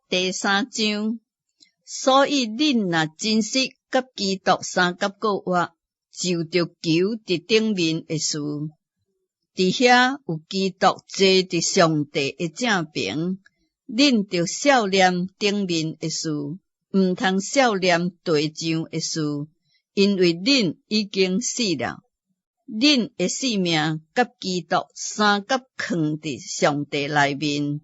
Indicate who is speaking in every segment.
Speaker 1: 第三章，所以恁若真實佮基督相佮過活，就著求佇頂面的事。佇遐有基督坐佇上帝的正爿，恁著數念頂面的事，毋通數念地上的事，因為恁已經死了。恁的性命佮基督相佮囥佇上帝內面。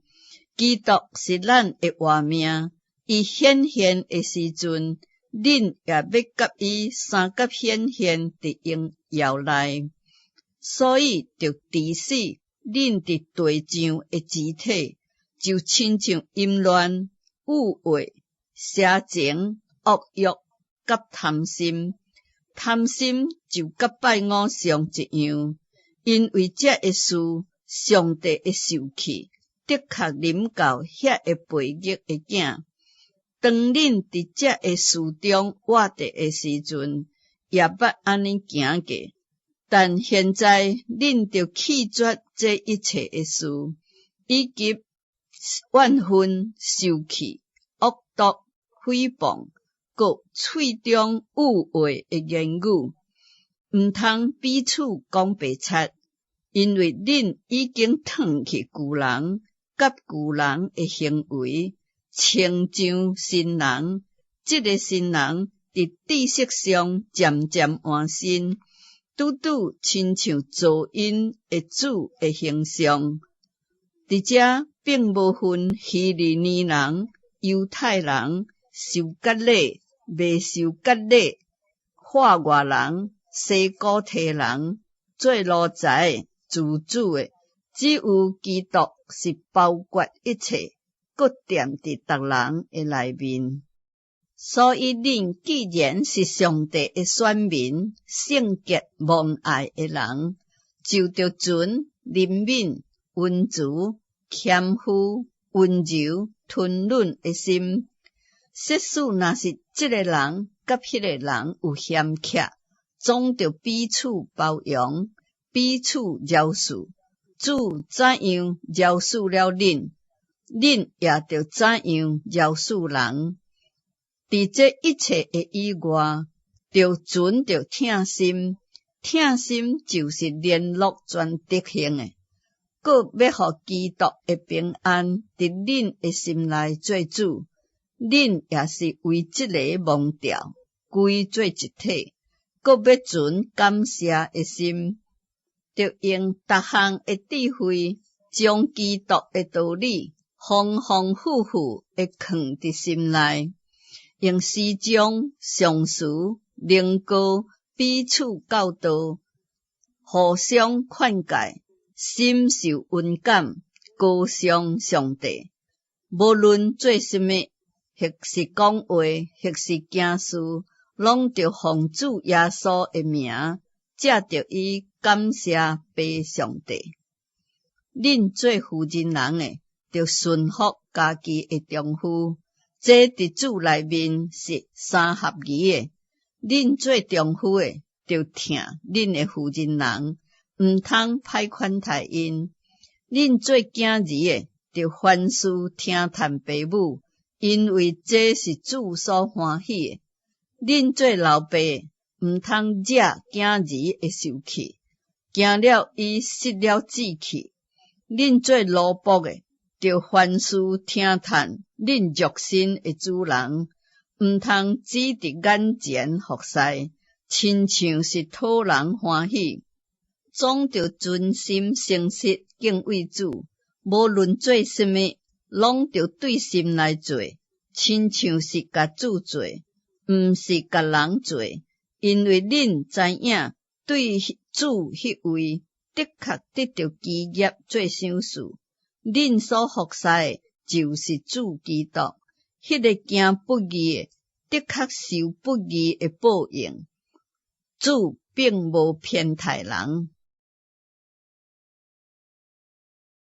Speaker 1: 基督是咱的活命，伊顯現的時陣，恁也欲佮伊相佮顯現佇榮耀內。所以，著治死恁佇地上的肢體，就親像淫亂、欲話、邪情、惡欲佮貪心。貪心就佮拜偶像一樣，因為這个事，上帝的受氣的確臨到遐个悖逆的囝。當恁佇這个事中活著的時陣，也捌按呢行過。但現在恁著棄絕這一切的事，以及怨恨、受氣、惡毒、誹謗，閣喙中有話的言語，毋通彼此講白賊，因為恁已經褪去舊人，佮舊人的行為，穿上新人。這个新人佇知識上漸漸換新，拄拄親像造𪜶的主的形象。佇遮並無分希利尼人、猶太人、受割禮、未受割禮、化外人、西古提人、做奴才、自主的，只有基督是包括一切，閣踮佇逐人的內面。所以，恁既然是上帝的選民、聖潔蒙愛的人，就著存憐憫、恩慈、謙虛、溫柔、吞忍的心。設使若是這个人佮彼个人有嫌隙，總著彼此包容，彼此饒恕。主怎樣饒恕了恁，恁也著怎樣饒恕人。佇這一切的以外，著存著疼心，疼心就是聯絡全德行的。閣欲予基督的平安佇恁的心內做主，恁也是為這个蒙召，歸做一體。閣欲存感謝的心，著用逐項的智慧，將基督的道理豐豐富富的囥佇心內。用詩章、頌詞、靈歌彼此教導，互相勸誡，心受恩感，歌頌上帝。無論做啥物，或是講話，或是行事，攏著奉主耶穌的名，藉著伊感謝父上帝。恁做婦人人的，著順服家己的丈夫。這佇主內面是三合宜的。恁做丈夫的，著疼恁的婦人人，毋通歹款待𪜶。恁做囝兒的，著凡事聽趁爸母，因為這是主所歡喜的。恁做老爸的，毋通惹囝兒會受氣，驚了伊失了志氣。恁做奴僕的，著凡事聽趁恁肉身的主人，毋通只佇眼前服侍，親像是討人歡喜，總著存心誠實敬畏主。無論做啥物，攏著對心來做，親像是共主做，毋是共人做。因為恁知影，對主彼位的確得著基業做賞賜。恁所服侍的，就是主基督。彼个行不義的，的確受不義的報應。主並無偏待人。